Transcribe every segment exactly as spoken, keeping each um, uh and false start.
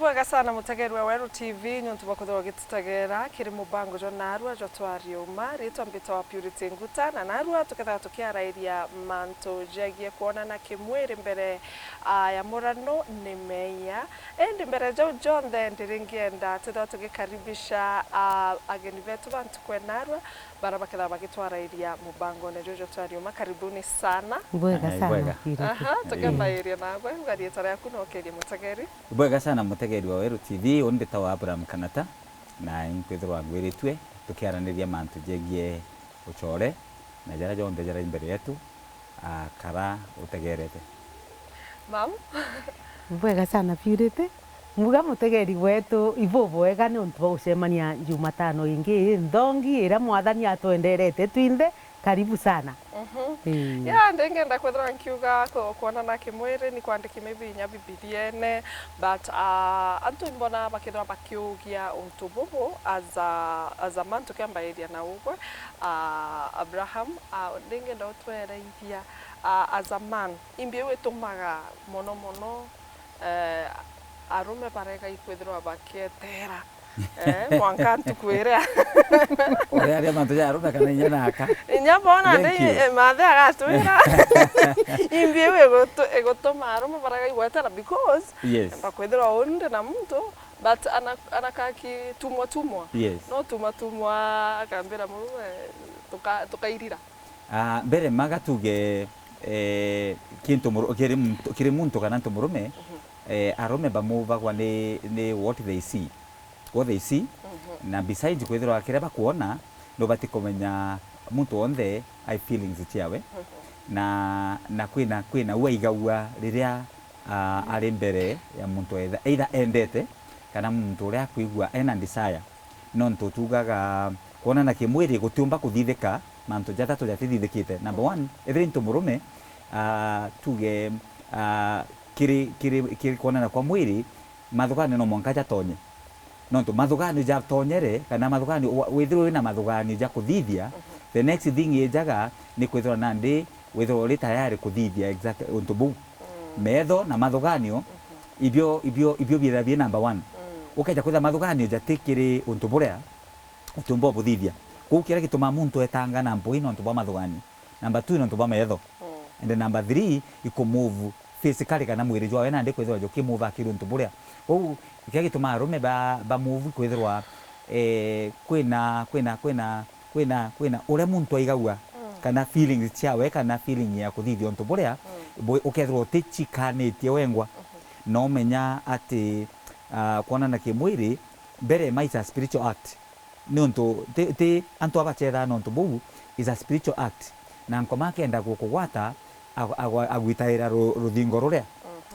Bwega sana mutegeri wa Weru T V, niuntu bwa kwithirwa ugitutegera kiri mubango jwa narua jwa Twariuma. Riitwa mbitagwa Purity Nguta, na narua tukethagwa tukiarairia mantu jegie kwonana kimwiri mbere, ah, ya murano ni meeyia. Indi mbere jau jonthe, ndiri ngienda twithirwa tugikaribisha, ah, ageni betu ba ntuku ya narua, bara bakethagwa bagitwarairia mubangone juju jwa Twariuma. Karibuni sana. Bwega Ai, sana, bwega. Purity. Aha, tukembairia nagwe, uga riitwa riaku na ukerie mutegeri. Bwega sana mutegeri wa Weru T V, uni mbitagwa Abraham Kanata, na inkwithirwa ngwiritue tukiaraniria mantu jegie ucore na jaria jonthe jaria i mbere yetu, ah, kara utegerete. Mam? Bwega sana Purity. Muga mutegeri wetu, ibubwega niuntu bwa gucemania Jumatano ingi inthongi iria Mwathani atwenderete twinthe. Karibu sana. Mhm. Ii. Yeah, ndingenda kwithirwa nkiuga ku-, kwonana kimwiri ni kwandiki maybe inya Bibiliene, but, ah, antu imbona bakithirwa bakiugia untu bubu as a, as a man, tukiambairia na ugwe, ah, Abraham, ah, ndingenda utwereithia, ah, as a man, imbi iu itumaga mono mono, eh, arume barega ikwithirwa bakietera Eh, mwanka ntuku iria. Uria aria mantu ja arume kana inya naka. Inya bona Thank ndi, you. Eh, mathe agatwira. Imbi iu igutu-, igutuma arume barega igwetera because Yes. enda kwithirwa uu ndi na muntu, but ana-, anakakitumwa tumwa. Yes. No tumwa tumwa akambira murume, tuka-, tukairira. Ah, mbere maga tuge, eh, kintu muru-, kiri muntu, kiri muntu kana ntu murume, Mhm. eh, arume bamuvagwa ni, ni what they see. What they see. Mhm. Na besides kwithirwa kiria bakwona, nubati kumenya muntu wonthe ai feelings ciawe. Mhm. Na, na kwina, kwina u aigagua riria, ah, ari mbere ya muntu either, either endete, kana muntu uria akwigua ena desire. Nontu tugaga kwonana kimwiri gutiumba kuthithika, mantu jathatu jatithithikite. Number one, ethira into murume, ah, tuge, ah, kiri, kiri, kiri kwonana kwa mwiri, mathuganio no mwanka jatonye. Nontu mathuganio jatonyere, kana mathuganio, wa-, withirwe wina mathuganio ja kuthithia, the next thing ijaga ni kwithirwa nandi withirwa uri tayari kuthithia exact untu buu. Metho na mathuganio, ibio, ibio, ibio biithira bi number one. Ukeja kwithira mathuganio jati kiri untu buria utiumba ubuthithia. Kwou kiria gitumaa muntu etanga number one nontu bwa mathuganio. Number two nontu bwa metho. And then number three ikumove physically kana mwiri jwawe nandi kwithirwa jukimove akiri untu buria. Kwou kiria gitumaa arume ba, ba move kwithirwa, eh, kwina, kwina, kwina, kwina, kwina uria muntu aigagua, kana feelings ciawe, kana feeling ya kuthithia untu buria, bu-, ukethirwa utichikanitie wengwa, na umenya ati, ah, kwonana kimwiri, mbere ma is a spiritual act. Niuntu ti, ti antu abachethaa nontu buu is a spiritual act. Na nkoma akenda gukugwata, agwa-, agwa-, agwitaira ru-, ruthingo ruria.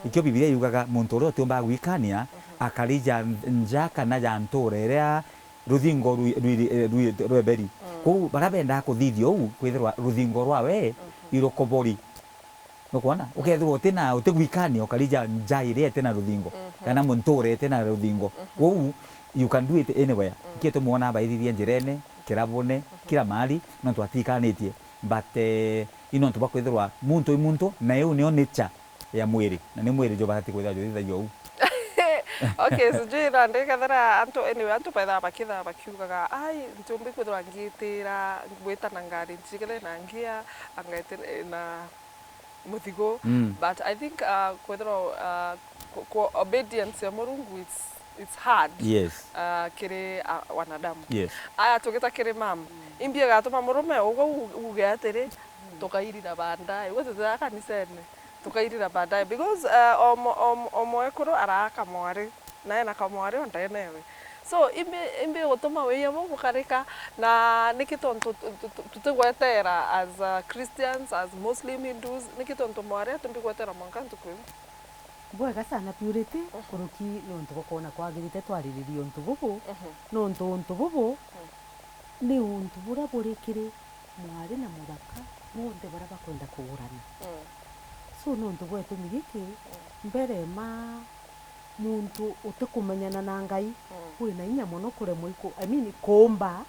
Ikio Bibilia yugaga, muntu uria utiumbaga gwikania, akari ja nja kana ja ntuura iria ruthingo rwi-, rwi-, rwi-, rweberi. Kwou baria bendaa kuthithia uu, kwithirwa ruthingo rwawe irukobori. Nukwona? Ukethirwa utina, utigwikania, ukari ja nja iria itina ruthingo, kana muntuura itina ruthingo. Kwou, you can do it anywhere. Ikio tumwona baithithia njirene, kirabune, kila mahali, nontu atikanitie. But, eh, i nontu bwa kwithirwa muntu i muntu, na iu nio nature ya mwiri, na ni mwiri jubati kwithirwa juthithagua uu. Okay, sijui thaa ndikethira antu, anyway, antu bethaa bakithaa bakiugaga, "Ai, ntiumbi kwithirwa ngitira, ngwita na ngari njigire na ngia, angaitira na muthigo." But I think, uh, kwithirwa, uh, ku-, ku-, obedience ya Murungu, it's, it's hard, Yes. uh, kiri, uh, wanadamu. Yes. Aya, tugita kiri mam. Imbi igatuma murume ugwe u-, uge atiri, "Tukairira baadaye." Igwe tutithaa kanisene. Tukairira baadaye. Because, uh, o mo-, o mo-, o mwekuru araa kamwari. Na ena kamwari o ndene ewe. So, imbi, imbi gutuma wiya buu bukarika, na niki tontu tu-, tu-, tu-, tutigwetera as, uh, Christians, as Muslim, Hindus, niki tontu mwari atumbi gwetera mwanka ntuku iu? Bwega sana Purity, kuruki niuntu bwa kwona kwagirite twariririe untu bubu, nontu untu bubu ni untu buria buri kiri mwari na muthaka bonthe baria bakwenda kugurana. So, niuntu bwa gitumi giki, mbere ma muntu utikumenyana na Ngai, wina inya mono kuremwa iku-, I mean, kuumba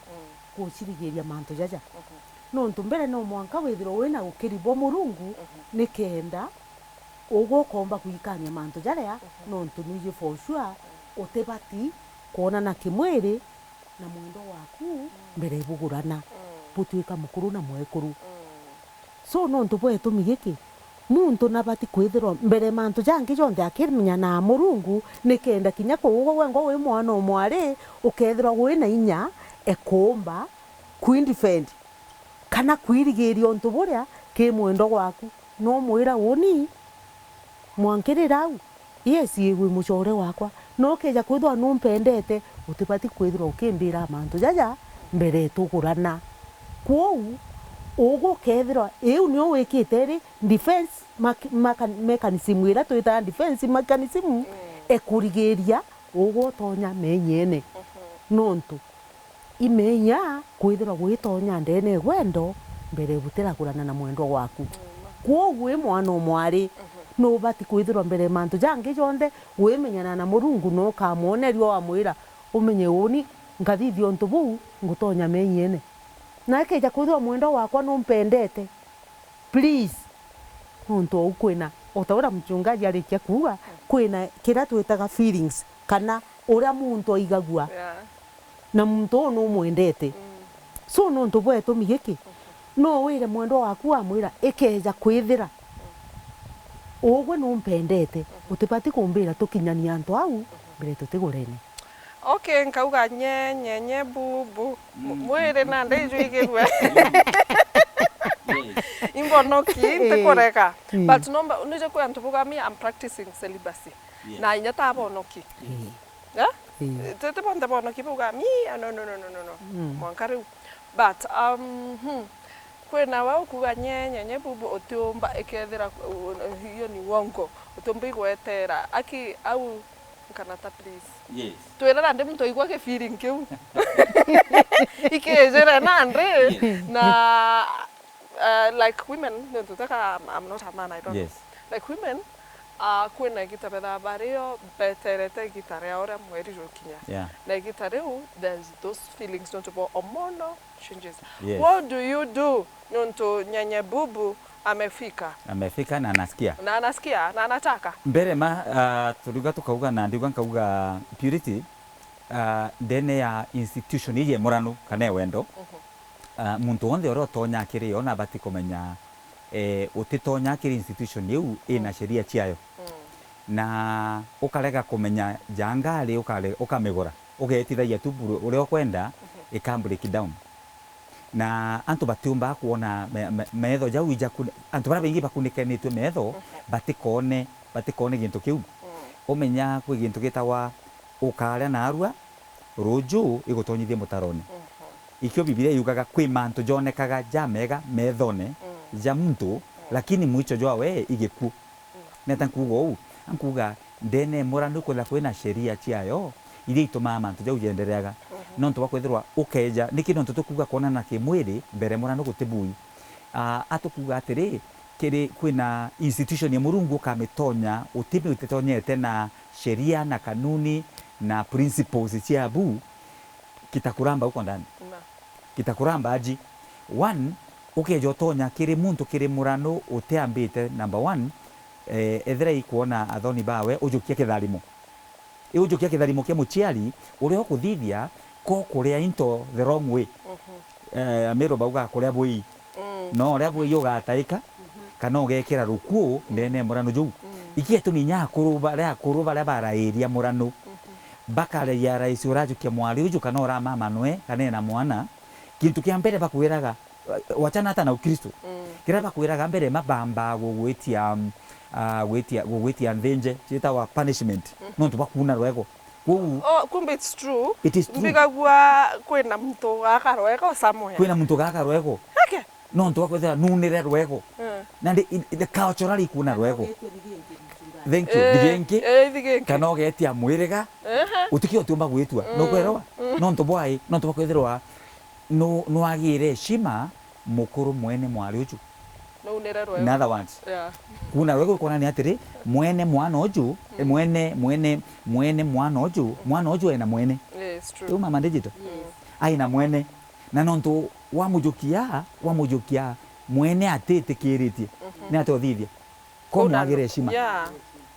gucirigiria mantu jaja. Nontu mbere no mwanka withirwe wina ukiri bwa Murungu, nikenda ugwe ukomba gwikania mantu jaria, nontu nwiji for sure, Utibati kwonana kimwiri na mwendwa waku mbere bugurana, butuika mukuru na mwekuru. So, nontu bwa gitumi giki, muntu nabati kwithirwa mbere mantu jangi jonthe akimenyanaa Murungu, nikenda kinya kuugwa gwe ngo wi mwana o mwari, ukethirwa wina inya e kuumba kwindefend kana kwirigiria untu buria ki mwendwa waku. No mwira uni, mwankirira au, yes, wi mucore wakwa, no ukeja kwithirwa numpendete, utibati kwithirwa ukimbira mantu jaja mbere tugurana. Kwou, ugwe ukethirwa iu nio wikite ri defense mac-, macan-, mechanism iria twitaga defense mechanism, ekurigiria ugwe utonya menyene. Nontu imenya kwithirwa gwitonya ndene ya wendo mbere butiragurana na mwendwa waku. Kwou wi mwana o mwari, nubati kwithirwa mbere mantu jangi jonthe wimenyana na Murungu, na ukamwoneria wamwira, umenye uni nkathithia untu buu, ngutonya menyene. Na akeja kwithirwa mwendwa wakwa numpendete, please, nontu ou kwina, o ta uria mchungaji arikia kuuga, kwina kiria twitaga feelings, kana uria muntu aigagua, yeah, na muntu uu numwendete. So, nontu bwa gitumi giki, no wire mwendwa waku wamwira, ikeja kwithira ugwe numpendete, utibati kumbira tukinyanie antu au mbere tutigurene. Okay, nkauga nye, nye, nye, bu, bu. Mu-, mwiri na ndeju igirwe. Yes. Imbonoki, ntikureka. But nomba, nije kwi antu buga, me, I'm practicing celibacy. Yes. Na inya ta bonoki. Eh? Eh. Ti, ti bonthe bonoki buga, me, no, no, no. Mwanka riu. But, um, hmm. Kwina we ukuga nye, nye, nye, bu, bu, utiumba, ikethira, u-, u-, hiyo ni uongo. Utiumba igwetera. Aki, au, Nkanata, please. Yes. Twire nandi muntu aigua ki feeling kiu. Ikijire nandi. Yes. Na, uh, like women, nontu teka, I'm, I'm not a man, I don't know. Yes. Like women, uh, kwina igita bethaa bario beterete igita ria uria mweri jukinya. Yeah. Na igita riu, there's those feelings nontu bwa hormonal changes. Yes. What do you do? Nontu nyenye bubu amefika. Amefika na anasikia. Na anasikia, na anataka. Mbere ma, ah, turiuga tukauga na ndiuga nkauga Purity, ah, ndene ya institution iji ya murano kana ya wendo, ah, muntu wonthe uria utonya akiri yo nabati kumenya, eh, utitonya akiri institution iu ina sheria ciayo. Na ukarega kumenya jangari ukare-, ukamigura. Ugeetithagia tu buru-, uria ukwenda, ika break down. Na antu batiumbaga kwona me-, me-, meetho jau ijakune-, antu baria baingi bakunikanitue meetho, batikoone, batikoone gintu kiu. Umenya kwi gintu gitagwa ukaria naarua, ruuju igutonyithie mutarone. Ikio Bibilia yugaga kwi mantu jonekaga jamega meethone ja muntu, lakini mwicho jwawe igikuo. Neta nkuuga uu? Ankuuga, ndene murano ikwithirwa kwina sheria ciayo iria itumaa mantu jau jendereaga. Nontu bwa kwithirwa ukeeja, niki nontu tukuuga kwonana kimwiri mbere murano guti bui? Aa, atukuuga atiri, kiri, kwina institution ya Murungu ukamitonya, utimi utitonyete na sheria na kanuni na principles cia bu, kitakuramba uko ndani. Kitakuramba aji. One, ukeeja utonya kiri muntu kiri murano utiambite, number one, eh, ethira ikwona athoni bawe, ujukia kitharimo. Iujukia kitharimo kia muciari, uria ukuthithia ko kuria into the wrong way. Eh, Amiru bauga kuria bwii. No uria bwii ugataika, kana ugekira rukuu ndene ya murano juu. Iki gitumi inya akuru baria, akuru baria barairia murano, bakaragia rais urajukia mwari uju kana uramamanwe kana ena mwana, gintu kia mbere bakwiraga, wachana hata na Ukristo. Kiria bakwiraga mbere, mabambaa gugwitia, ah, gwitia, gugwitia nthinje, ciitagwa punishment, nontu bwa kuuna rwego. Kwou, oh, kumbe it's true. It is true. Mbigagua kwina muntu gaka rwego somewhere. Kwina muntu gaka rwego. Okay. Nontu bwa kwithira nuunire rwego. Nandi i-, i-, the culturally kuuna rwego. Thank you. Eh, thigenki. Eh, thigenki. Kana ugetia mwiriga. Utikio utiumba gwitua. Nukwelewa? Nontu bwai, nontu bwa kwithirwa nu-, nwagire heshima mukuru mwene mwari uju. Nuunire rwego. In other words, yeah, kuuna rwego ikwonania atiri, mwene mwana uju, eh, mwene, mwene, mwene mwana uju, mwana uju ena mwene. Yeah, it's true. Riu mama digital? Yes. Aina mwene. Na nontu wamujukia, wamujukia mwene atitikiritie. Ni atia uthithia? Ko mwagire heshima. Yeah.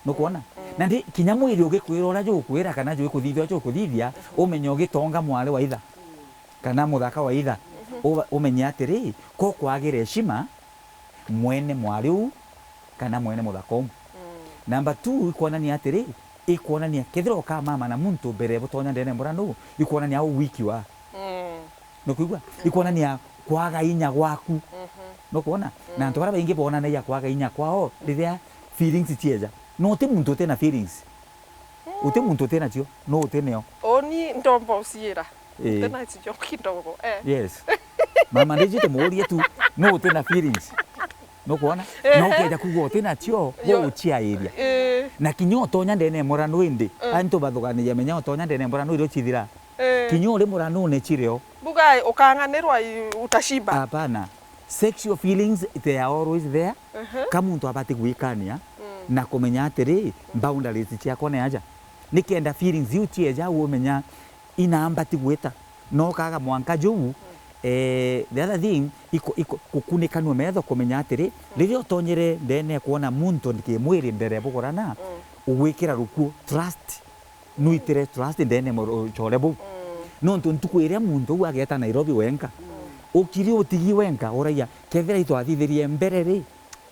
Nukwona? Mm. Na ndi, kinya mwiri ugikwira uria jukwira kana jukuthithia jukuthithia, umenye ugitonga mwari wa itha, kana muthaka wa itha, uba-, umenye atiri, ko kwagire heshima mwene mwari uu kana mwene muthaka uu. Mm. Number two, ikwonania atiri, ikwonania kethira ukamama na muntu mbere butonya ndene ya murana uu, ikwonania au wiki wa. Mm. Nukwigua? Ikwonania kwaga inya gwaku. Mhm. Nukwona? Na antu baria baingi bonanagia kwaga inya kwao riria feelings cieja. No uti muntu utina feelings. Uti muntu utina cio, no utineo. Uni ndomba uciira. Eh. Tena cio kidogo, eh. Yes. Mama, ndiji tumuurie tu, no utina feelings. Nukwona? Ehe. No ukeja kuuga utina cio, yo, uciairia. Eh. Na kinya utonya ndene ya murano indi, mm, antu bathuganagia menya utonya ndene ya murano irio cithira. Eh. Kinya uri muranune cirio. Mbuga ukang'anirwa i-, utashiba. Hapana. Sexual feelings, they are always there. Mhm. Ka muntu abati gwikania, mm, na kumenya atiri, boundaries ciakwa ni aja. Nikenda feelings iu cieja, umenya ina mbati gwita. No kaga mwanka juu, mm, eh, the other thing, iko, iko, gukunikanua metho kumenya atiri, mm, riria utonyere ndene ya kwona muntu kimwiri mbere ya bugurana, mm, ugwikira rukuo, trust. Nwitire trust ndene ya muchore buu. Mm. Nontu ntuku iria muntu uu ageeta Nairobi wenka, mm, ukiri utigi wenka, uragia, kethira itwathithirie mbere ri,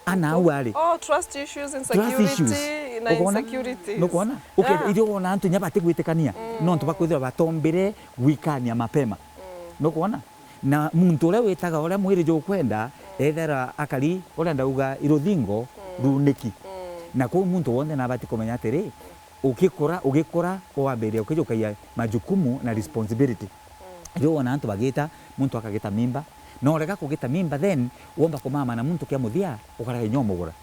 ana au ari. Oh, trust issues, trust issues, insecurity, na ukona? Insecurities. Nukwona? Uke-, yeah, irio wona antu inya batigwitikania, mm, nontu bakwithirwa batombire gwikania mapema. Mm. Nukwona? Na muntu uria witaga uria mwiri jukwenda, mm, ethera akari uria ndauga iruthingo, mm, runiki. Mm. Na kwou muntu wonthe nabati kumenya atiri, Ugikura, ugikura, wambiria ukijukagia majukumu na responsibility. Mm. Riu wona antu bagita, muntu akagita mimba, na urega kugita mimba, then womba kumama na muntu kia muthia, ukarega inya umugura.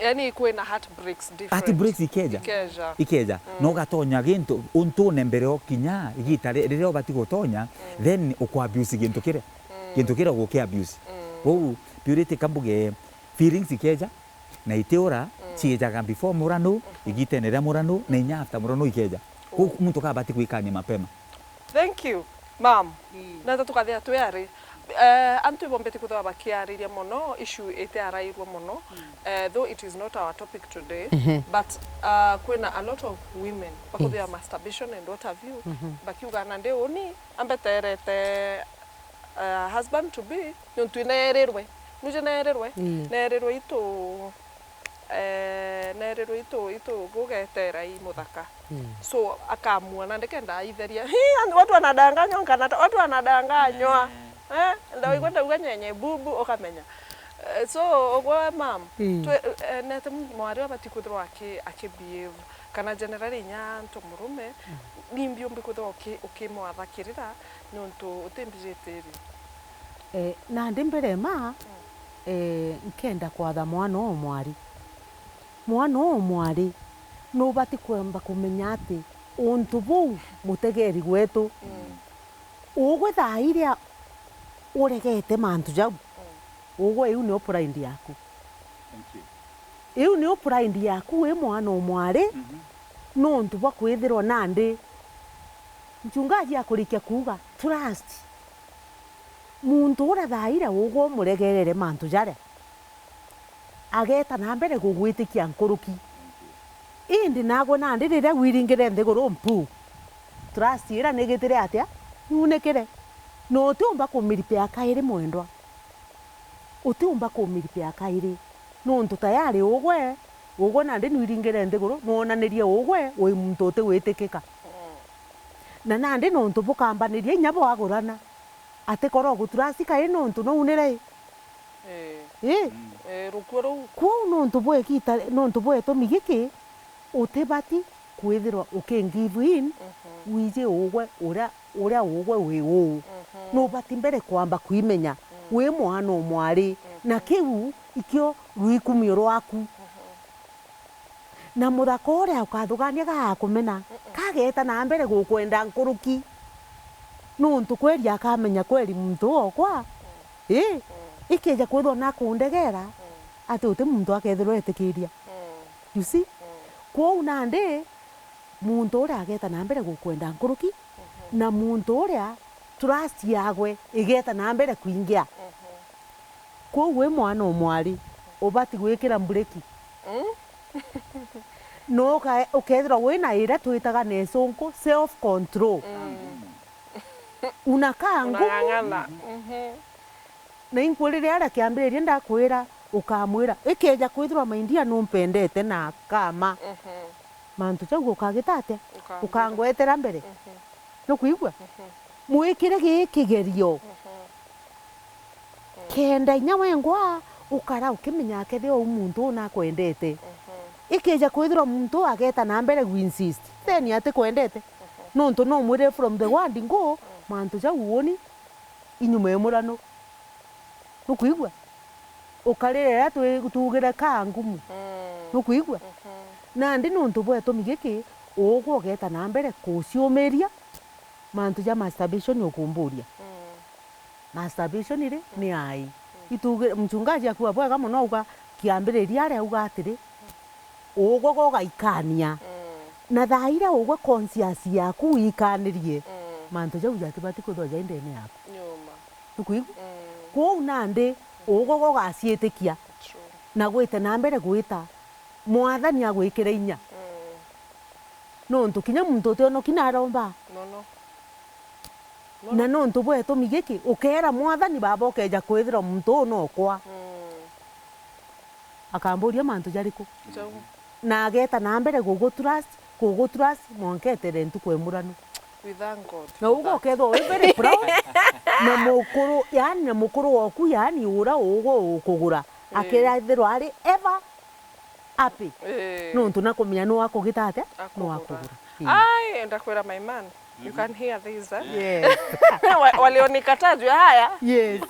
Yani kwina heartbreaks different. Heartbreaks ikeja. Ikeja. Ikeja. Mm. Na ugatonya gintu, untune mbere o kinya, igita ri-, riria ubati gutonya, mm, then ukwa abuse gintu kiria. Mm. Gintu kiria uguki abuse. Mm. Kwou, Purity kambuge, feelings ikeja, na itiura, mm, ciejaga before murano, mhm, igitene ria murano, na inya after murano ikeja. Kwou, mm, muntu kabati gwikania mapema. Thank you, ma'am. Mm. Na tukathia twi ari, eh, antu ibombete kwithirwa bakiariria mono, issue itiarairwe mono, mm, eh, though it is not our topic today, mhm, but, uh, kwina a lot of women bakuthia, yes, masturbation and what have you, mhm, bakiuga na ndi uni ambeterete, uh, husband to be, nontu neerirwe. Nuje neerirwe? Ii. Neerirwe itu, eh, neerirwe itu, itu gugetera i muthaka. Ii. So, akamua na ndikenda aitheria. Hi, and watu wanadanganywa, nkana ta-, watu wanadanganywa. Eh. Eh, ndaigua ndauga nyenye bubu, ukamenya. Eh, so, ugwe, ma'am, ii, twe-, eh, nete m-, mwari abati kwithirwa aki-, akibehave, kana generally inya antu murume, mm, nimbi umbi kwithirwa uki-, ukimwathakirira, nontu utimbijitiri. Eh, nandi mbere ma, mm, eh, nkenda kwatha mwana uu mwari. Mwana uu mwari, nubati kwamba kumenya ati untu buu mutegeri gwetu, mm, ugwe thaa iria uregete mantu jau, mm, ugwe iu nio pride yaku. Thank you. Iu nio pride yaku wi mwana o mwari, mhm, nontu bwa kwithirwa nandi. Mchungaji akurikia kuuga, trust. Muntu uria thaa iria ugwe umuregerere mantu jaria, ageeta na mbere gugwitikia nkuruki. Indi naagwe nandi riria wiringire nthiguru mpu, trust iria nigitire atia? Yunikire. Na utiumba kumiripea kairi mwendwa. Utiumba kumiripea kairi. Nontu tayari ugwe, ugwe nandi nwiringire nthiguru, nwonanirie ugwe wi muntu utigwitikika. Mm. Na nandi nontu bukambaniria inya bwagurana, atikoro gutrust kairi nontu naunire i. Ii. Ii? Mm. Ii, rukua ruu. Kwou nontu bwa igita, nontu bwa gitumi giki, utibati kwithirwa uki give in, mhm, wiji ugwe uria, uria ugwe wi uu. Mhm. Nubati mbere kwamba kwimenya, mm, wi mwana o mwari, mhm, na kiu ikio rwikumio rwaku. Mhm. Na muthaka uria ukathugania gagakumena, mm-mm, kageeta na mbere gukwenda nkuruki. Nuntu kweri akamenya kweri muntu okwa, mm, ii, mm, ikeja kwithwa nakundegera, mm, ati uti muntu akethirwa etikiria. Mm. You see? Mm. Kwou nandi, muntu uria ageeta na mbere gukwenda nkuruki, mhm, na muntu uria trust yaagwe igeeta na mbere kwingia. Mhm. Kwou wi mwana o mwari, ubati gwikira mbureki. Mm? No uka-, ukethirwa wina iria twitaga na icunku self control. Unakaa ngumu. Unang'ang'ana. Na inkwirire aria kiambiriria ndakwira, ukamwira, ikeja kwithirwa my dear numpendete na kama, mantu jau ukagita atia? Ukangwetera mbere. Nukwigua? Mwikire gii kigerio. Kenda inya wengwa ukara ukimenya akethia uu muntu uu nakwendete. Ikeja kwithirwa muntu uu ageta na mbere gu insist, then atikwendete. Nontu no mwire from the word go, mantu jau uuni inyuma ya murano. Nukwigua? Ukarira iria twi-, tuugire kaa ngumu. Nukwigua? Nandi nontu bwa gitumi giki, ugwe ugeta na mbere kuciumiria mantu ja masturbation ukumburia. Masturbation ri ni ai? Ituugire, mchungaji akuuga bwega mono, auga kiambiriria ari auga atiri, ugwe gugaikania. Na thaa iria ugwe conscience yaku wikanirie, mantu jau jatibati kwithirwa jai ndene yaku. Nukwigua? Kwou nandi ugwe gugaciitikia na gwite na mbere gwita Mwathani agwikire inya. Nontu kinya muntu utionoki naromba. Na nontu bwa gitumi giki, ukeera Mwathani, Baba, ukeja kwithirwa muntu uu nokwa. Akamburia mantu jariku? Na ageta na mbere gugutrust, kugutrust, mwanka etere ntuku ya murano. We thank God. Na ugwe ukethirwa wi very proud, na mukuru, yani, na mukuru woku, yani, ura ugwe ukugura, akethirwa ari ever happy. Nontu nakumenya nu akugita atia? Nu akugura. Ai, enda kwira my man. You can hear this, eh? Yes. Wa-, walionikataa juu ya haya. Yes.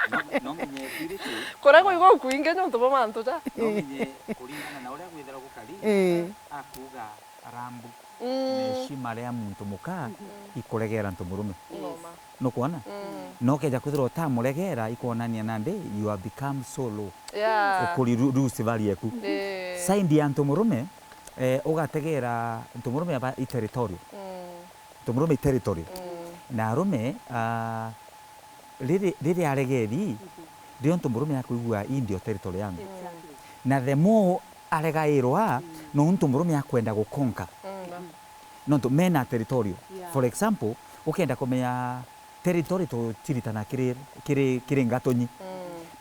No, no menye kiri ki. Kuria kuigwa kwingi nontu bwa mantu ja. No menye kuringana na uria gwithirwa gukari, akuuga rambu. Na heshima ria muntu muka ikuregera ntu murume. Nukwona? Na ukeja kwithirwa utamuregera, ikwonania nandi you have become so low. Yeah. Ukuri ru-, lose value eku. Side ya ntu murume, eh, ugategera ntu murume aba i territorial. Ntu murume i territorial. Na arume, ah, riri, riri aregeri, rio ntu murume akwigua, "Ii ndio territory yangu." Na the more aregairwa, no ntu murume akwenda gukonka. Nontu mena territorial. Yeah. For example, ukenda kumenya territory tuciritana kiri, kiri, kiri Ngatunyi.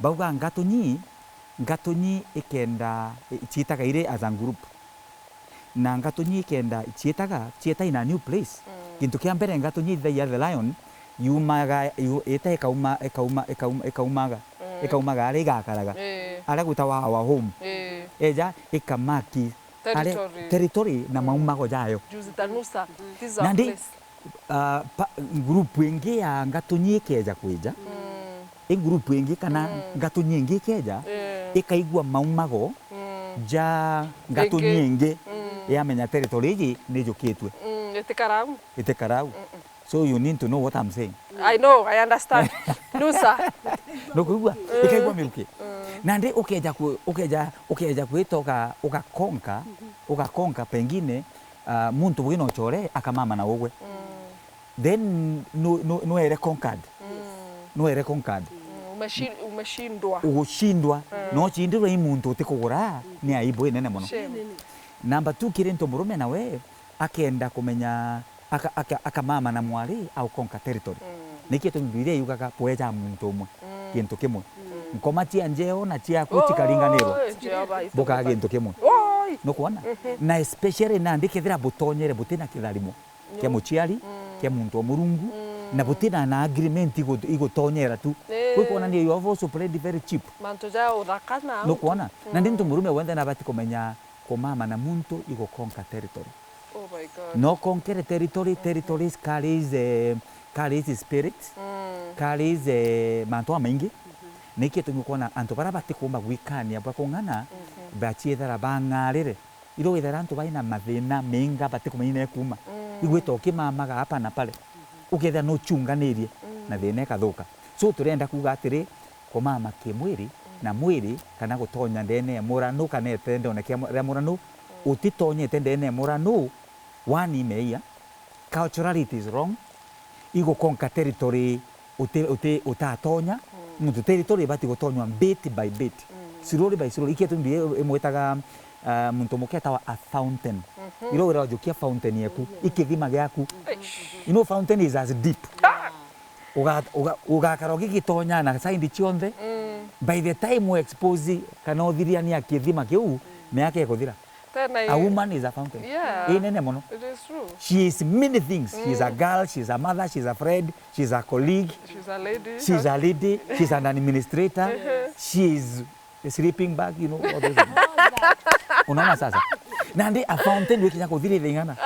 Bauga Ngatunyi, Ngatunyi ikenda, i-, ciitaga iri as a group. Na Ngatunyi ikenda ciitaga, cieta in a new place. Gintu kia mbere Ngatunyi ithithagia the lion, yumaga, yu-, ita ikauma, ikauma, ikauma, ikaumaga, ikaumaga aria igakaraga. Aria gwitawa our home. Eja ikamaki territory na maumago jayo. Juzi Tanusa, this is our place. Ah, pa-, group ingi ya Ngatunyi ikeja kwija, i group ingi kana Ngatunyi ingi ikeja, ikaigua maumago ja Ngatunyi ingi, yamenya territory iji nijukitue. Itikara au. Itikara au. So you need to know what I'm saying. I know, I understand. Nusa. Nukwigua? Ikaigua miruki. Nandi ukeja ku-, ukeja, ukeja gwita uga-, ugakonka, ugakonka pengine, ah, muntu wina uchore akamama na ugwe. Then nu-, nu-, nuere conquered. Nuere conquered. Umeshi-, umeshindwa. Ugushindwa. No ucindirwe i muntu utikugura, ni aibu inene mono. Shame. Number two, kiri ntu murume nawe, akenda kumenya, aka-, aka-, akamama na mwari au conquer territory. Nikio gitumi Bibilia yugaga bweja muntu umwe, gintu kimwe. Nkoma cia njeo na ciaku cikaringanirwa, bukaa gintu kimwe. Nukwona? Na especially nandi kethira butonyere butina kitharimo kia muciari, kia muntu wa Murungu, na butina na agreement igu-, igutonyera tu. Gwi kwonania you have also played very cheap. Mantu ja uthaka na. Nukwona? Nandi ntu murume wenthe nabati kumenya kumama na muntu igu conquer territory. Oh my God. No conquer territory, territories carries, eh, carries spirit, carries, eh, mantu amaingi. Nikio gitumi ukwona antu baria batikumba gwikania bwa kung'ana, baciethera bang'arire. Iro withera antu baina mathina mainga batikumenya ina ekuma. Igwita ukimamaga hapa na pale. Ukethira nuchunganirie na thina ikathuka. So turenda kuuga atiri, kumama kimwiri na mwiri kana gutonya ndene ya muranu kana itendone kia mu-, ria muranu, utitonyete ndene ya muranu, one imeia, culturally it is wrong, igukonka territory uti-, uti-, utatonya, nontu territory ibati gutonywa bit by bit, slowly by slowly. Ikio gitumi Bibilia imwitaga, ah, muntu muke etawa a fountain. Mhm. Iro wira ujukia fountain yeku, ikithima giaku. Eish. You know, fountain is as deep. Ah! Uga-, uga-, ugakara ugigitonya na side cionthe. Mm. By the time u expose kana uthiriania kithima kiu, miaka ikuthira. Tena A i-, woman is a fountain. Yeah. Inene mono. It is true. She is many things. She is a girl, she is a mother, she is a friend, she is a colleague, She's a lady. She is a lady, she is an administrator, she is a sleeping bag, you know, all those things. Unaona sasa? Nandi a fountain wikinya kuthira ithing'ana.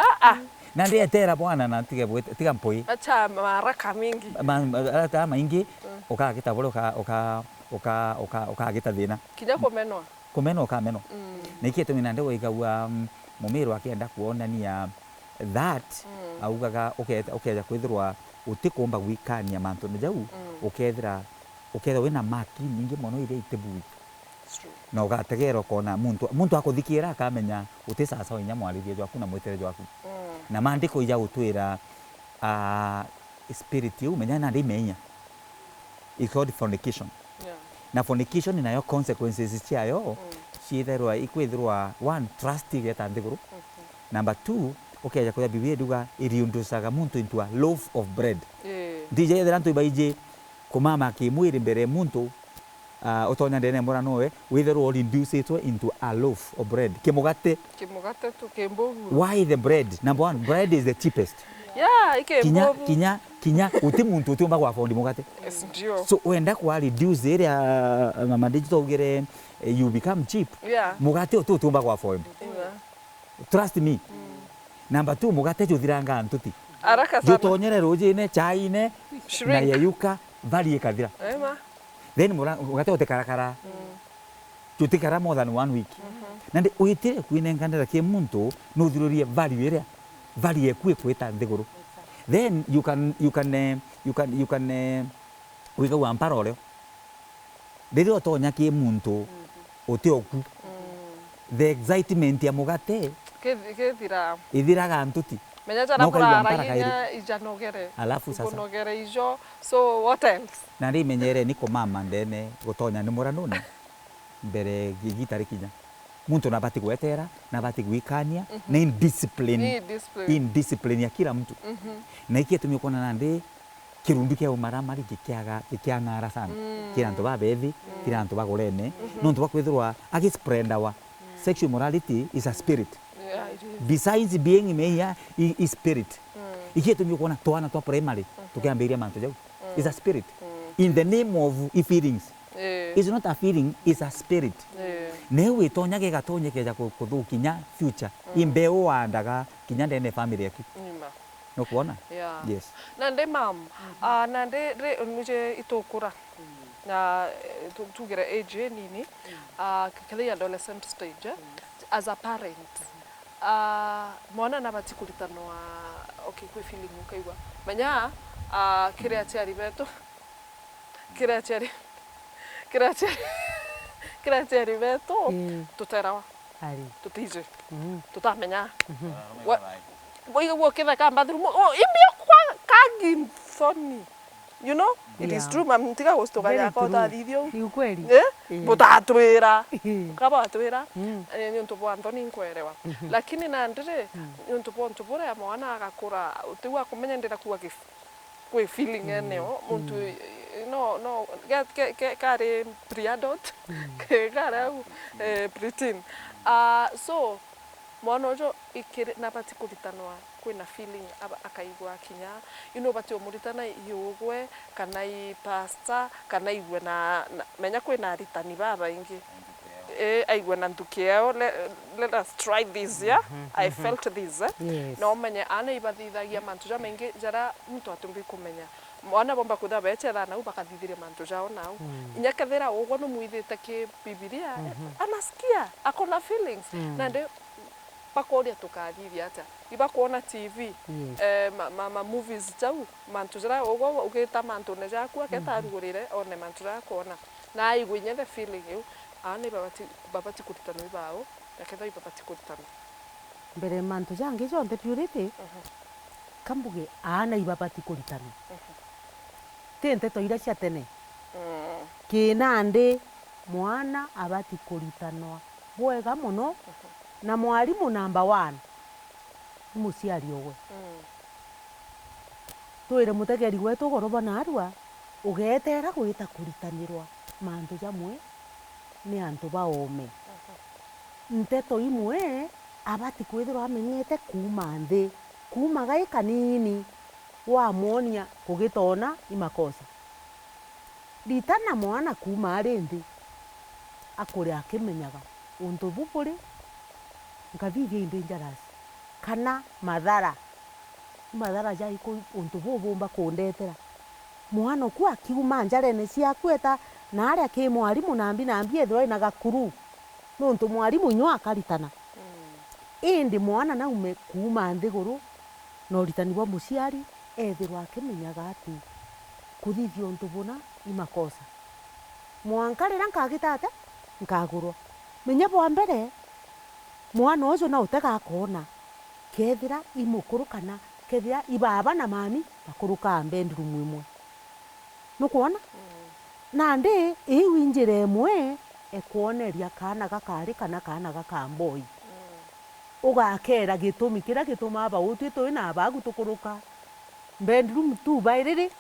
Nandi etera bwana na tiga bwete, tiga mpoi. Acha maharaka mingi. Ma-, ma-, arata maingi, ukagita bure, uka-, uka-, uka-, uka-, ukagita thina. Kinya kumenwa. Kumenwa ukamenwa. Mm. Na iki gitumi nandi waigagua, mm, mumiru akienda kuonania that, augaga uke-, ukeja kwithirwa utikumba gwikania mantune jau, ukethira, ukethira wina maki nyingi mono iria itibuui. It's true. Na ugategera ukona muntu, muntu akuthikiira akamenya uti sasawa inya mwaririe jwaku na mwitere jwaku. Mm. Na maandiko ija gutwira, ah, spirit iu, menya nandi imenya. It's called fornication. Yeah. Na fornication nayo consequences ciayo ciithairwa ikwithirwa, one, trust igeta nthiguru. Mhm. Number two, ukeja kuria Biblia iruga iriunducaga muntu into a loaf of bread. Eh. Ndije ethira antu ibaiji kumama kimwiri mbere ya muntu, ah, utonya ndene mura nowe, witherwa ureducitwe into a loaf of bread. Kimugate. Kimugate tu, kimbubu. Why the bread? Number one, bread is the cheapest. Yeah, ike kinya, mbubu. Kinya, kinya, uti muntu utiumba kwa afford mugate. Yes, ndio. So, wenda kwa reduce iria, ah, mama Ndiji twaugire, eh, you become cheap. Yeah. Mugate uti utiumba kwa afford. Yeah. Trust me. Mm. Number two, mugate juthiranga ntuti. Haraka sana. Jutonyere rujine, chaine, na yeyuka, value ikathira. Ema. Then mura-, mugate utikarakara. Mm. Jutikara more than one week. Mhm. Nandi witire kwinenkanira ki muntu, nuthirurie value iria, value eku ikwita nthiguru. Then you can, you can, eh, you can, you can, eh, wigagua mpara urio. Riria utonya ki muntu uti oku, the excitement ya mugate kithira, ithiraga ntuti. Menya jara muraragia inya ijanogere. Alafu sasa. Ikunogere ijo. So, what else? Na rimenyere ni kumama ndene gutonya ni muranune mbere igita rikinya. Muntu nabati gwetera, nabati gwikania, na in discipline. Ni discipline. In discipline ya kila mtu. Mhm. Na iki gitumi ukona nandi kirundu kia umaramari gikiaga, gikiang'ara sana. Mm. Kiri antu babethi, kiri antu bagurene. Mhm. Nontu bwa kwithirwa agisprendawa. Sexual immorality is a spirit. Yeah, it is. Besides being meia, i, i spirit. Mm. Iki gitumi ukwona twana twa primary tukiambiria mantu jau. It's a spirit. Mm. In the name of i feelings. Eh. It's not a feeling, it's a spirit. Eh. Neu itonya gigatonya keja ku-, kuthukinya future. Mm. Imbeu wandaga kinya ndene family yaku. Nima. Nukwona? Yeah. Yes. Nandi mam, ah, nandi ri, nuje itukura. Na, eh, tu-, tugire age nini, ah, kethira adolescent stage, eh, as a parent, ah, mwana nabati kuritanwa, okay, kwi feeling ukaigua. Menya, ah, kiri aciari betu, kiri aciari, kiri aciari, kiri aciari betu, mm, tuterawa. Ari. Tutiji. Mm. Tutamenya. Mhm. Wa-, waigagua ukitheka bathroom, oh, imbio kwa kagi nthoni. You know? It is true, mam, tiga gustuka yako utathithio. Ni ukweli. Eh? Yeah. Butatwira. Kaba atwira. Mm. Eh, ni untu bwa nthoni nkwerewa. Mhm. Lakini nandi ri, ni untu bwa untu buria mwana agakura, utiu akumenya ndira kuwa kif-, kwi feeling eneo, muntu, no, no, ke, ke, ke, kari pre-adult, ke, kari au, eh, preteen. Ah, so, mwana uju ikiri, nabati kuritanwa kwina feeling aba-, akaigua kinya, ino ubati umuritana i ugwe, kana i pastor, kana aigue na, na, menya kwina aritani babaingi. Eh, aigue na nthuki yao, le-, let us try this, yeah? I felt this, eh? Yes. Na umenye, aana ibathithagia mantu jamaingi jara muntu atumbi kumenya. Mwana bomba kwithira bechetha nau bakathithiria mantu jao nau. Mm. Inya kethira ugwe numwithite ki Bibilia, eh, anasikia, akona feelings. Mm. Nandi bakoria tukathithia atia? Ibakwona T V, yes, eh, ma, ma, ma movies jau, mantu jara ugwe ugita mantune jaku, aketa arugurire, one mantu jara akwona. Na aigue inya the feeling iu, aana ibabati, babati kuritanwa ibao, na kethira ibabati kuritanwa. Mbere mantu jangi jonthe, Purity, kambuge aana ibabati kuritanwa. Ti nteto iria cia tene. Mm. Kinandi, mwana abati kuritanwa bwega mono, na mwarimu number one ni muciari ugwe. Mm. Twire mutegeri wetu ugoro bwa narua, ugeetera gwita kuritanirwa mantu jamwe ni antu ba oome. Mhm. Nteto imwe abati kwithirwa amenyete kuuma nthi, kuuma gai kanini, wamwonia kugitoona i makosa. Ritana mwana kuuma ari nthi, akure akimenyaga untu bu buri, nkathithia i dangerous, kana mathara. Ni mathara jaiku untu buu buumba kundetera? Mwana uku akiuma njarene ciaku eta naaria ki mwarimu nambi nambi ethirwa ina gakuru, nontu mwarimu inya akaritana. Mm. Indi mwana naume kuuma nthiguru na uritani bwa muciari, ethirwa akimenyaga ati kuthithia untu buna i makosa. Mwanka riria nkagita atia, nkagurwa. Menya bwa mbere, mwana uju na utega akoona kethira i mukuru kana kethira i baaba na mami bakurukaa bedroom imwe. Nukwona? Mm. Nandi iu i njira imwe ekwoneria kaana gakari kana kaana gaka mboi. Mm. Ugakeera gitumi kiria gitumaa bautwi twi na abaagu tukuruka bedroom tu bairiri.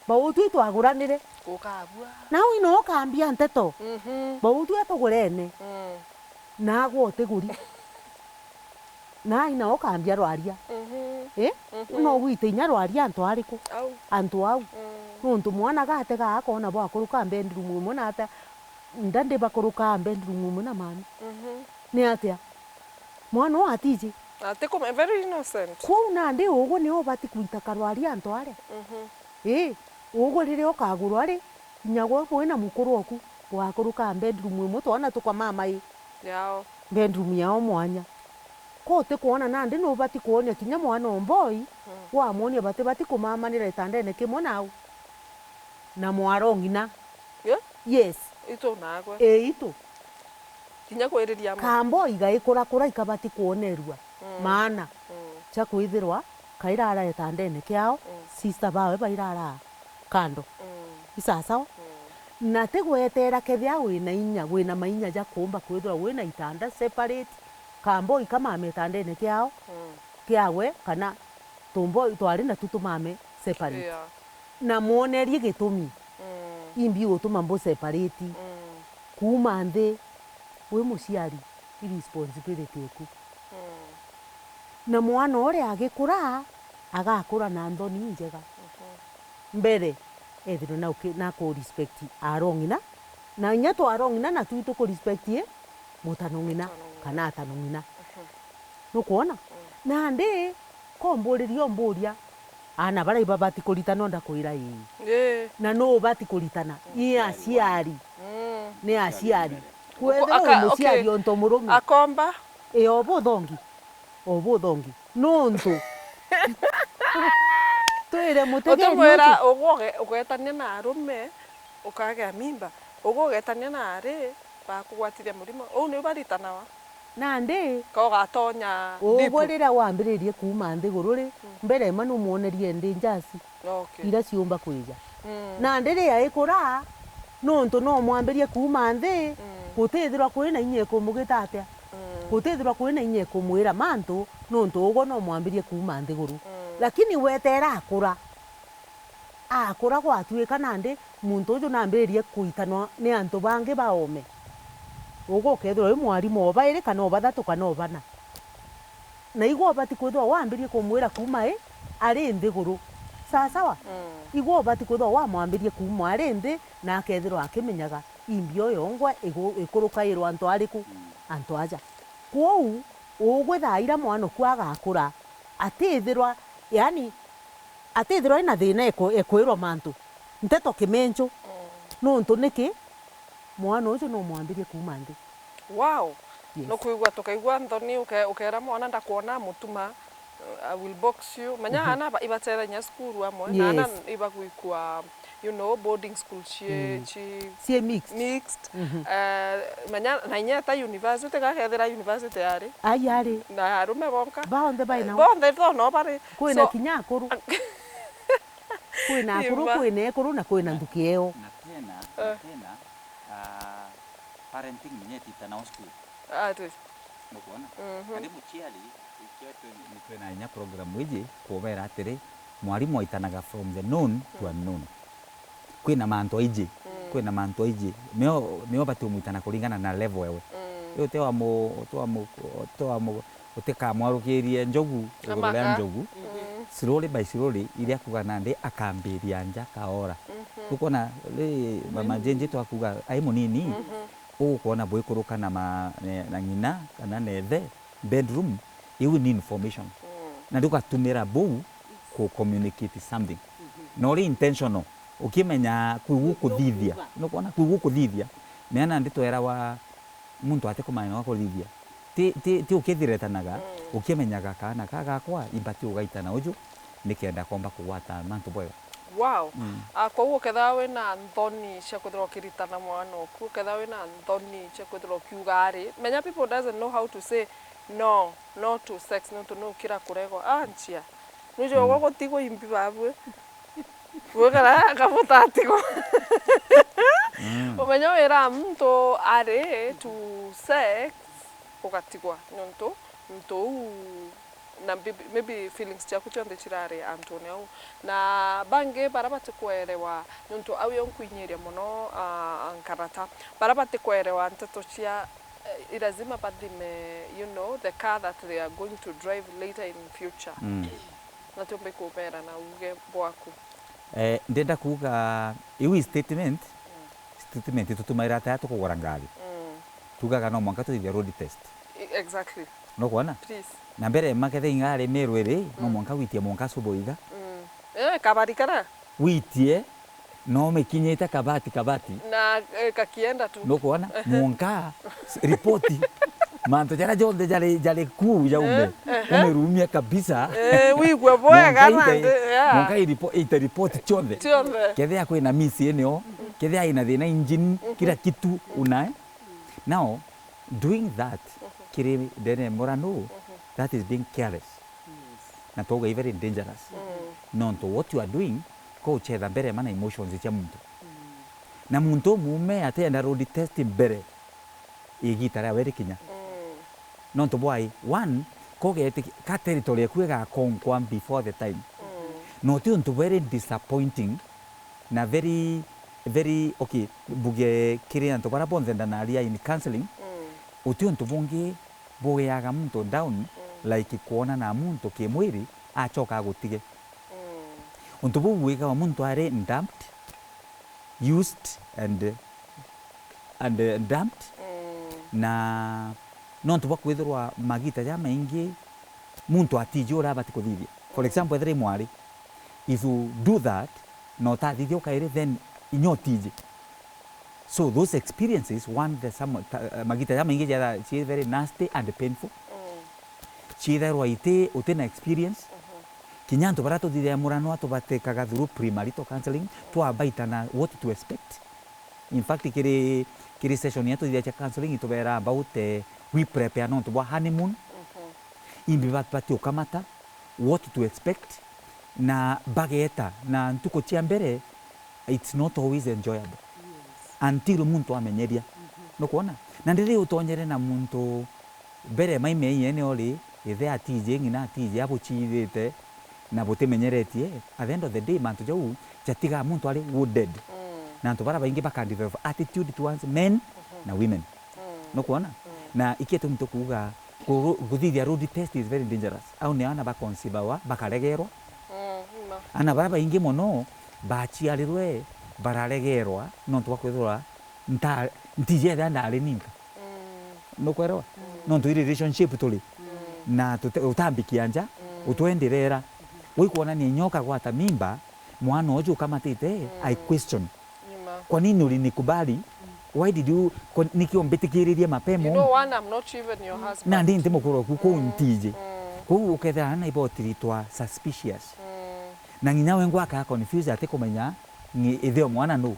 Bautwi twaguranire. Ukabua. Nau ino ukambia nteto. Mhm. Bautwi atugurene. Mm. Nagwe utiguri. Na ina ukambia rwaria. Mhm. Eh? Mhm. No gwite inya rwaria antu ariku? Au. Antu au. Mm. Nontu mwana gatega akona bwakuruka bedroom imwe na ata nda ndi bakuruka bedroom imwe na mami. Mhm. Ni atia? Mwana uu atiji. Ati kuma, very innocent. Kwou nandi ugwe ni ubati kwita karwari antu aria. Mhm. Ii, ugwe riria ukagurwa ri, kinya gwe wina mukuru oku, bwakuruka bedroom imwe, twana tukamama ii. Yao. Bedroom yao mwanya. Ko utikwona nandi ni ubati kwonia kinya mwana omboi, mm, wamwonia bati bati kumamanira itandene kimwe nau. Na mwaro ng'ina. Ye? Yes. Itu nakwe. Ii, itu. Kinya kwiriria ma. Kamboi gaikurakura ikabati kwonerua, mm, maana, mm, cia kwithirwa kairara itandene kiao, mm, sister bawe bairara kando. Mm. Isasawa? Mm. Na ti gwetera kethia wina inya, wina mainya ja kuumba kwithirwa wina itanda separate, kamboi kamame itandene kiao, mm, kiawe, kana tumboi twari natu tumame separate. Yeah. Na mwonerie gitumi, mm, imbi gutuma mbu separate. Mm. Kuuma nthi, wi muciari, i responsibility eku. Mm. Na mwana uria agikura, agakura na nthoni injega. Mhm. Mbere, ethirwe na uki-, na ku respect aro ng'ina, na inya twaro ng'ina na twi tuku respect i mutano ng'ina, mutano ng'ina, kana atano ng'ina. Mhm. Nukwona? Mm. Nandi, ko mburirie umburia, aana baria ibabati kuritana, ndakwira ii. Ii. Na nu ubati kuritana? Ni aciari. Mm. Ni aciari. Kwethira aka-, wi muciari, okay, untu murume. Akomba? Ii, o buthongi. O buthongi. Nuntu. Twire mutegeri utumwira uju. Ugwe uge-, ugetania na arume, ukagea mimba. Ugwe ugetania na ari, bakugwatithia murimo. Uu niu baritanawa. Nandi, ka ugatonya ugwe deep, riria wambiririe kuuma nthiguru ri, mm, mbere ma numwonerie ndi njasi, okay, iria ciumba kwija. Mm. Nandi ri aikura, nuntu no mwambirie kuuma nthi, mm, gutithirwa kwi na inya ikumugita atia? Mm. Gutithirwa kwi na inya ikumwira mantu, nuntu ugwe no mwambirie kuuma nthiguru. Mm. Lakini wetera akura, akura gwatuika nandi muntu uju nambiririe kuitanwa ni antu bangi ba oome. Ugwe ukethirwa wi mwarimu o bairi kana o bathatu kana o bana. Na igwe ubati kwithirwa wambirie kumwira kuuma i ari nthiguru. Sawa sawa? Mm. Igwe ubati kwithirwa wamwambirie kuuma ari nthi na akethirwa akimenyaga imbi o yongwa igu-, ikurukairwa antu ariku? Mm. Antu aja. Kwou, ugwe thaa iria mwana oku agakura, atithirwa, yani, atithirwa ina thina eku-, ekwirwa mantu. Nteto kimencu. Mm. Nuntu niki? Mwana uju no mwambirie kuuma nthi. Wow. Yes. Nukwigua tukaigua nthoni, uke-, ukera mwana ndakwona mutuma, uh, I will box you. Menya, mhm, aana ba-, ibatethagia cukuru amwe, na aana, yes, ibagwikua you know, boarding school cie, mm, ci mixed. Mixed. Mhm. Eh, menya, na inya eta university, gakethira university yari. Ai, yari. Na arume bonka. Bonthe bai nao. Bonthe tho no bari. Kwina, so, kinya akuru. Kwina akuru, ima, kwina ekuru, na kwina nthuki eo. Na tena, na, eh, tena, ah, Parenting menya ititana o school. Ah, tu. Nukwona? Mhm. Kandi muciari, ikio twi-, twina inya program iji, kubera atiri, mwarimu aitanaga from the known to unknown. Kwina mantu aiji, mm, kwina mantu aiji. Nio, nio bati umwitana kuringana na level ewe. Mm. Yu uti wa mu-, uti wa mu-, uti wa mu-, utikamwarukirie njogu iguru ria njogu. Mm. Slowly by slowly, iria akuga nandi akambiria nja kaora. Mhm. Ukwona, ri, mama Jenji twakuga ai munini, mhm, ukwona bwikuruka na ma-, ne-, na ng'ina kana na ithe bedroom, iu ni information. Mm. Na ugatumira buu ku communicate something. Mhm. Na uri intentional, ukimenya kwi gukuthithia. Nukwona kwi gukuthithia. Meana ndi twerawa muntu atikumanya no kuthithia. Ti, ti, ti ukithiretanaga, mm, ukimenyaga kaana ka gakwa, imbati ugaitana uju, nikenda komba kugwata mantu bwega. Wow. Mm. Ah, kwou ukethirwa wina nthoni cia kwithirwa ukiritana mwana oku, ukethirwa wina nthoni cia kwithirwa ukiuga ari, menya people doesn't know how to say no, no to sex, nontu ni ukira kuregwa. Ah, nchia. Nujogwa gutigwa imbi babwe. Gwikara kabuta atigwa. Mm. Umenya wira muntu ari to sex, ugatigwa. Nontu, nontu uu na maybe, maybe feelings ciaku cionthe cirari antune au. Na bangi bara batikwerewa, nontu au yo nkwinyiria mono, ah, nkarata. Bara batikwerewa nteto cia, eh, i lazima bathime, you know, the car that they are going to drive later in future. Mm. Na tiumba ikubera na uge bwaku. Eh, ndenda kuuga, iu i statement, mm, statement itutumaira ata tukugura ngari. Mm. Tugaga no mwanka tuthithia road test. E-, exactly. Nukwona? Please. Na mbere makethe ingari Meru iri, no, mm, mwanka witie mwanka subo iga. Mm. Eh, kabari kara? Witie, no mikinyite kabati, kabati. Na, eh, kakienda tu. Nukwona? Eh. Mwanka, s-, ripoti. Mantu jaria jonthe jari, jari kuu jaume. Eh, eh, eh. Umirumia kabisa. Eh, wigue bwega. Mwanka ite, nandi, yeah, mwanka iripo-, ite ripoti cionthe. Cionthe. Kethia kwina miss eneo, kethia ina thina engine, mhm, kila kitu unae. Now, doing that, mhm, kiri ndene murano, mhm, that is being careless. Yes. Na twauga i very dangerous. Mm. Nontu what you are doing, ko uchetha mbere ma na emotions cia muntu. Mm. Na muntu umume atienda road test mbere, igita riawe rikinya. Mm. Nontu bwai, one, ko geti-, ka territory eku igakonkwa before the time. Mm. Na uti untu very disappointing, na very, very, okay, mbuge kiri antu bara bonthe ndanaria in counseling, mm, uti untu bungi bugiaga muntu down, mm, like kwona na muntu kimwiri, acoka agutige. Mm. Untu buu bwikawa muntu ari dumped, used and, and, uh, dumped. Mm. Na nontu bwa kwithirwa magita jamaingi muntu atiji uria abati kuthithia. For example, ethira i mwari, if you do that, na utathithia ukairi, then inya utiji. So those experiences, one, the some, ta-, magita jamaingi jetha ci very nasty and painful. Mm. Ciithairwa iti, uti na experience. Mhm. Kinya antu baria tuthithagia murano tubatekaga through premarital counseling, twabaitana what to expect. In fact, kiri, kiri session ya tuthithagia cia counseling, itubera about, eh, we prepare nontu bwa honeymoon. Mhm. Imbi ba-, bati ukamata, what to expect, na bageta, na ntuku cia mbere, it's not always enjoyable. Yes. Until muntu amenyeria. Mhm. Nukwona? Na ndiri utonyere na muntu mbere maime iyene ori, ithe atiji, ng'ina atiji, abuchirite, na butimenyeretie, at the end of the day, mantu jau jatigaa muntu ari wounded. Mm. Na antu bara baingi baka develop attitude towards men, mhm, na women. Mm. Nukwona? Mm. Na ikio tumi tukuuga, ku-, kuthithia road test is very dangerous. Au ni ana bakonsibawa, bakaregerwa. Mm, ma. Ana bara baingi mono, bachiarirwe, bararegerwa, nontu bwa kwithirwa nta-, ntiji ethira ndari ninka. Mm. Nukwerewa? Mm. Nontu i relationship turi. Mm. Na tute-, utambikia nja, mm, utwendirera. Wai kwonania inya ukagwata mimba, mwana uju ukamatite, mm, I question. Ni ma. Kwa nini ulinikubali? Mm. Why did you, kwa, niki umbitikiririe mapema? You know, one, I'm not even your husband. Na ndi nti mukuru waku, kuu, mm, ntiji. Mm. Kuu ukethira ana ibotiritwa suspicious. Mm. Na nginya we ngwaka confuse ati kumenya ni ithe o mwana nu. Mm.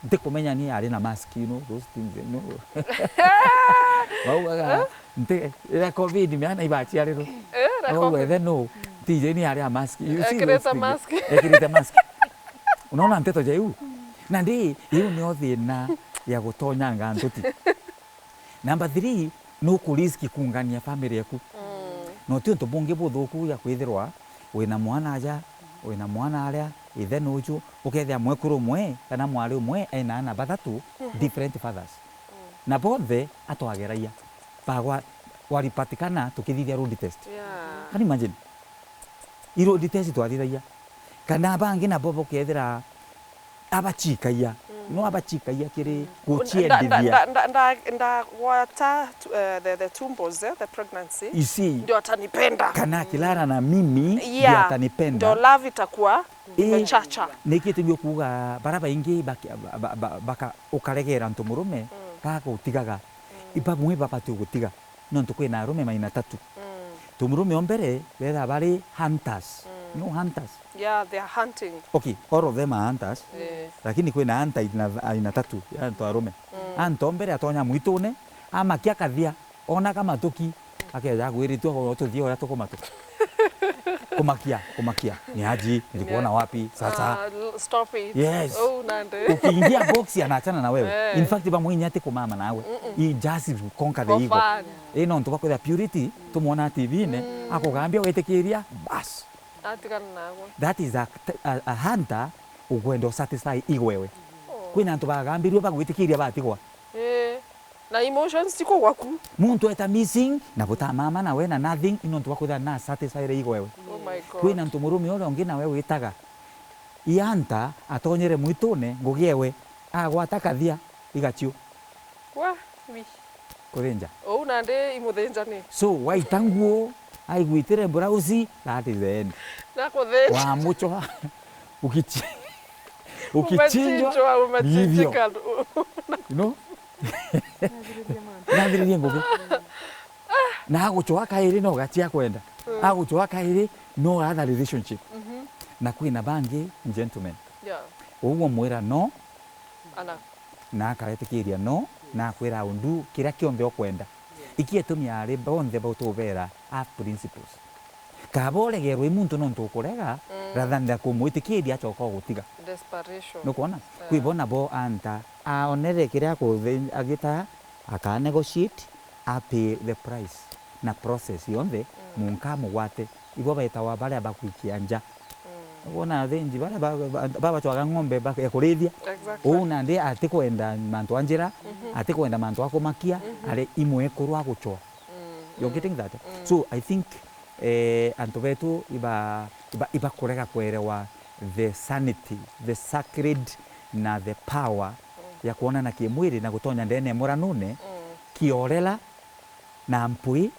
Ntikumenya ni ari na mask, you know, those things, you know. Baugaga, nti, ira covid, miana ibachiarirwe. Eh, ira bauga, covid. Ithe no, T J ni ari a mask. You see those things. Ekirite mask. Ekirite mask. Unaona nteto ja iu? Na ndi, iu nio thina. ya gutonyanga ntuti. Number three, nukurisk kuungania family yaku. Mm. Na uti untu bungi buthuku ya kwithirwa wina mwana aja, wina mwana aria, ithe nuju, ukethia mwekuru umwe kana mwari umwe ena ana bathatu, mhm, different fathers. Mm. Na bonthe atwageragia. Bagwa, waripatikana tukithithia road test. Yeah. Can you imagine? I road test twathithagia. Kana bangi nabo bukethira abachikagia. Mm. No abachikagia kiri, mm, guchiendithia. Nda-, nda-, nda-, nda-, nda-, ndagwata tu-, eh, the, the tumbos, eh, the pregnancy. You see? Ndio atanipenda. Kana akilala na mimi, ndio, yeah, atanipenda. Ndio love itakuwa, eh, imechacha. Niki tujue kuuga bara baingi baki-, ba-, ba-, ba-, baka-, ukaregera ntu murume, mm, gagutigaga. Mm. Ibamwe babati gutiga. Nontu kwina arume maina tatu. Mm. Tumurume o mbere, betha bari hunters. Mm. No hunters? Yeah, they are hunting. Okay, all of them are hunters. Eh. Lakini kwina hunter aina, aina tatu, ya antu arume. Mm. Hunter o mbere atonya mwitune, amakia kathia, ona kamatuki, akeja agwiritue, "Tuthie uria tukumatuka." Kumakia, kumakia. Ni aji, nilikuona wapi? Sasa. Ah, l-, stop it. Yes. Oh, nande. Ukiingia box, anaachana na wewe. Eh. In fact, bamwe inya ati kumama nawe. Mm-mm. He just conquer the ego. For fun. Eh, nontu bakwithira purity, tumwona T V-ini, mm, akugambia witikiria, bas. Atigana nawe. That is a, a, a hunter ukwenda usatisfy ego wewe. Oh. Kwina antu bagambirue bagwitikiria batigwa. Eh. Na emotions cikugwa ku. Muntu eta missing, na butamama nawe na nothing, i nontu bwa kwithira na satisfied ego wewe. Oh my God. Kwina ntu murume uria ungi nawe witaga, i hunter atonyere mwitune, ngugi ewe, agwata kathia, igacio. Wa, wi. Kuthinja. Ou nandi imuthinjani. So, waita nguo, aigwitire blouse, that is the end. Na kuthinja. Wamuchwa, ukichi-, ukichinjwa, umechinjwa, hivyo. Umechinjika. You know? Nathiririe ngugi. Na aguchwa kairi no gachia kwenda. Mm. Aguchwa kairi no other relationship. Mhm. Na kwina bangi, gentlemen. Yeah. Uguo mwira no. Ana. Na akaretikiria no, na akwira undu kiria kionthe ukwenda. Yes. Iki itumi ari bonthe bautubera have principles. Kaba uregerwe i muntu nontu ukurega, mm, rather than kumwitikiria acoka ugutiga. Desperation. Nukwona? Eh. Kwi bo nabo anta aonere kiria akuthe-, agita, aka negotiate, a pay the price na process yonthe, mm, munka amugwate. Ibo betawa baria bakwikia nja. Mm. Wona athinji baria ba-, ba-, babachwaga ng'ombe ba-, ya kurithia. Exactly. Uu nandi atikwenda mantu a njira, mhm, atikwenda mantu a kumakia, mhm, ari imwekuru aguchwa. Mm, you're, mm, getting that? Mm. So, I think, eh, antu betu iba-, iba-, ibakurega kwerewa the sanity, the sacred na the power, mm, ya kwonana kimwiri na gutonya ndene muranune, mm, kiorela na mpwi,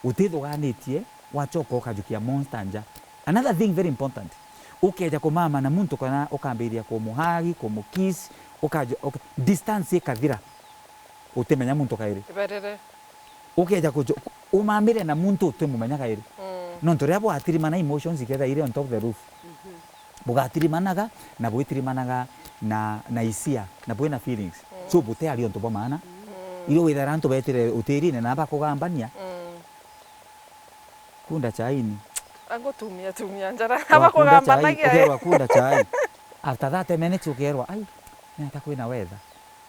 utithuganitie, wachoka ukajukia monster nja. Another thing very important, ukeja kumama na muntu kana ukambiria kumuhagi, kumukiss, ukaja, uka-, distance ikathira, utimenya muntu kairi. Iberere. Ukeja kujo-, umamire na muntu utimumenya kairi. Mm. Nontu riria bwatirimana, emotions ikethira iri on top the roof. Mhm. Bugatirimanaga na bwitirimanaga na, na hisia, na bwina feelings. Mm. So, butiaria untu bwa maana. Mm. Irio withira antu betire utirine na bakugambania. Mm. Kunda chaini. Angutumia, tumia njara. Wakunda chai, bakugambanagia, eh, ukerwa kunda chai. After thirty minutes ukerwa, "Ai, ni ata kwina weather?"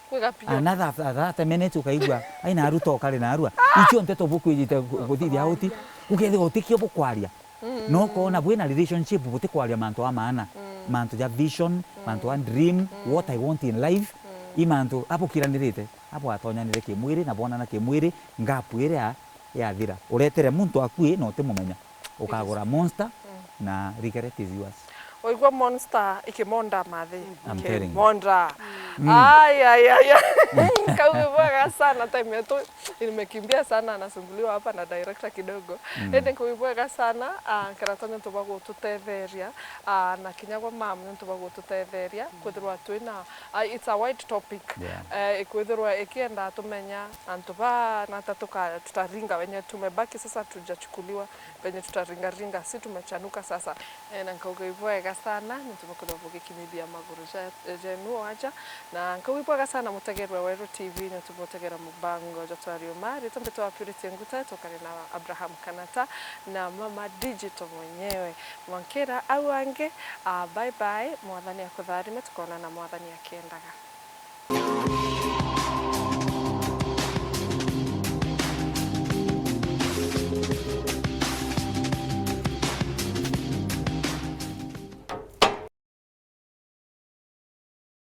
Kwiga piu. Another thirty minutes ukaigua, "Ai, narua to kari narua." Icio nteto bukwijite gu-, guthithia uti. Ukethirwa utikio bukwaria. Mm. No ukona bwina relationship butikwaria mantu a maana. Mm. Mantu ja vision, mm, mantu a dream, mm, what I want in life. Mm. I mantu abukiranirite, abwatonyanire kimwiri na bwonana kimwiri, gap iria yathira. Uretere muntu akui na utimumenya. Ukagura monster, mm, na regret is yours. Waigua monster ikimonda mathi. I'm telling you. Ikimonda. Mm. Ai, ai, ai, ai. Kau ni bwega sana, time yetu imekimbia sana, nasumbuliwa hapa na director kidogo. Mm. Indi kau ni bwega sana, ah, nkerata nontu bwa gututetheria, ah, na kinya gwa mam nontu bwa gututetheria, kwithirwa twina, ah, it's a wide topic. Yeah. Eh, ikwithirwa ikienda tumenya antu ba nata tuka-, tutaringa wenye tumebaki sasa tujachukuliwa. Penye tutaringaringa, si tumechanuka sasa. Eh, na nkauga ibwega sana, nontu bwa kwithirwa bugikinyithia maguru ja-, jenu o aja. Na nkauga ibwega sana mutegerwa Weru T V, nontu bwa gutegera mubango jwa Twarie Mma. Ritwa mbitwa Purity Nguta, tukari na Abraham Kanata na Mama Digital mwenyewe. Mwankira au angi, ah, bye bye, Mwathani akutharime, tukonana Mwathani akiendaga.